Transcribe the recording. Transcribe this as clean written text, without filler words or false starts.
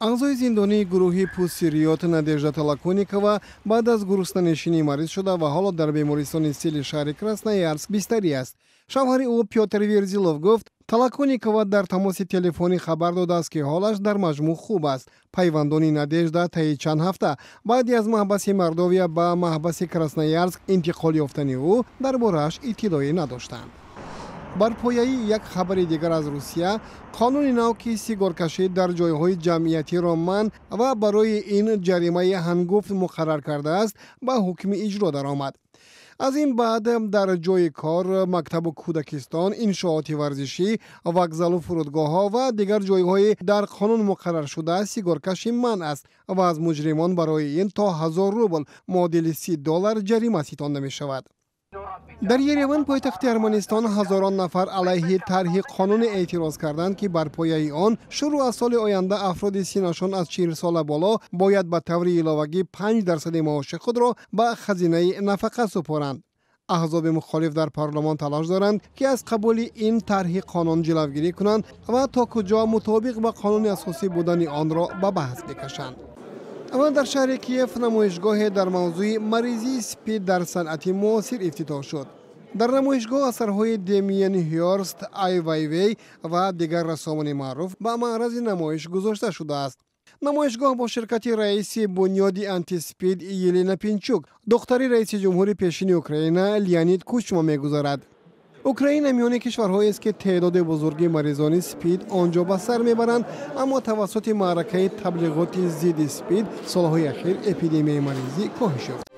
Аъзои зиндонии гурӯҳи Пусси Риот Надежда Толоконникова баъд аз гуруснанишинӣ мариз шуда ва ҳоло дар бемористони сили шаҳри Красноярск бистарӣ аст. Шавҳари ӯ Пётр Верзилов гуфт, Толоконникова дар тамоси телефонӣ хабар додааст, ки ҳолаш дар маҷмӯъ хуб аст. Пайвандони Надежда таи чанд ҳафта баъди аз маҳбаси Мордовия ба маҳбаси Красноярск интиқол ёфтани ӯ дар борааш иттилоъе надоштанд. Бар пояи як хабари дигар аз Русия, қонуни нав, ки сигоркашӣ дар ҷойҳои ҷамъиятиро манъ ва барои ин ҷаримаи ҳангуфт муқаррар кардааст, ба ҳукми иҷро даромад. Аз ин баъд дар ҷойи кор, мактабу кӯдакистон, иншооти варзишӣ, вокзалу фурудгоҳҳо ва дигар ҷойҳои дар қонун муқарраршуда сигоркашӣ манъ аст ва аз муҷримон барои ин то 1000 рубл, муодили 30 доллар, ҷарима ситонда мешавад. Дар Ереван, пойтахти Арманистон, ҳазорон нафар алайҳи тарҳи қонуне эътироз карданд, ки бар пояи он шурӯъ аз соли оянда афроди синнашон аз 40 сола боло бояд ба таври иловагӣ 5 дарсади маоши худро ба хазинаи нафақа супоранд. Аҳзоби мухолиф дар парлумон талош доранд, ки аз қабули ин тарҳи қонун ҷилавгирӣ кунанд ва то куҷо мутобиқ ба қонуни асосӣ будани онро ба баҳс бикашанд. Ва дар шаҳри Киев намоишгоҳе дар мавзӯи маризии СПИД дар санъати муосир ифтитоҳ шуд. Дар намоишгоҳ асарҳои Демиен Хёрст, Ай Вайвей ва дигар рассомони маъруф ба маърази намоиш гузошта шудааст. Намоишгоҳ бо ширкати раиси бунёди Антиспид Елена Пинчук, духтари раиси ҷумҳури пешини Украина Леонид Кучма, мегузарад. Украина миёни кишварҳоест, ки теъдоди бузурги маризони СПИД он ҷо ба сар мебаранд, аммо тавассути маъракаи таблиғоти зидди СПИД солҳои ахир эпидемияи маризӣ коҳиш ёфт.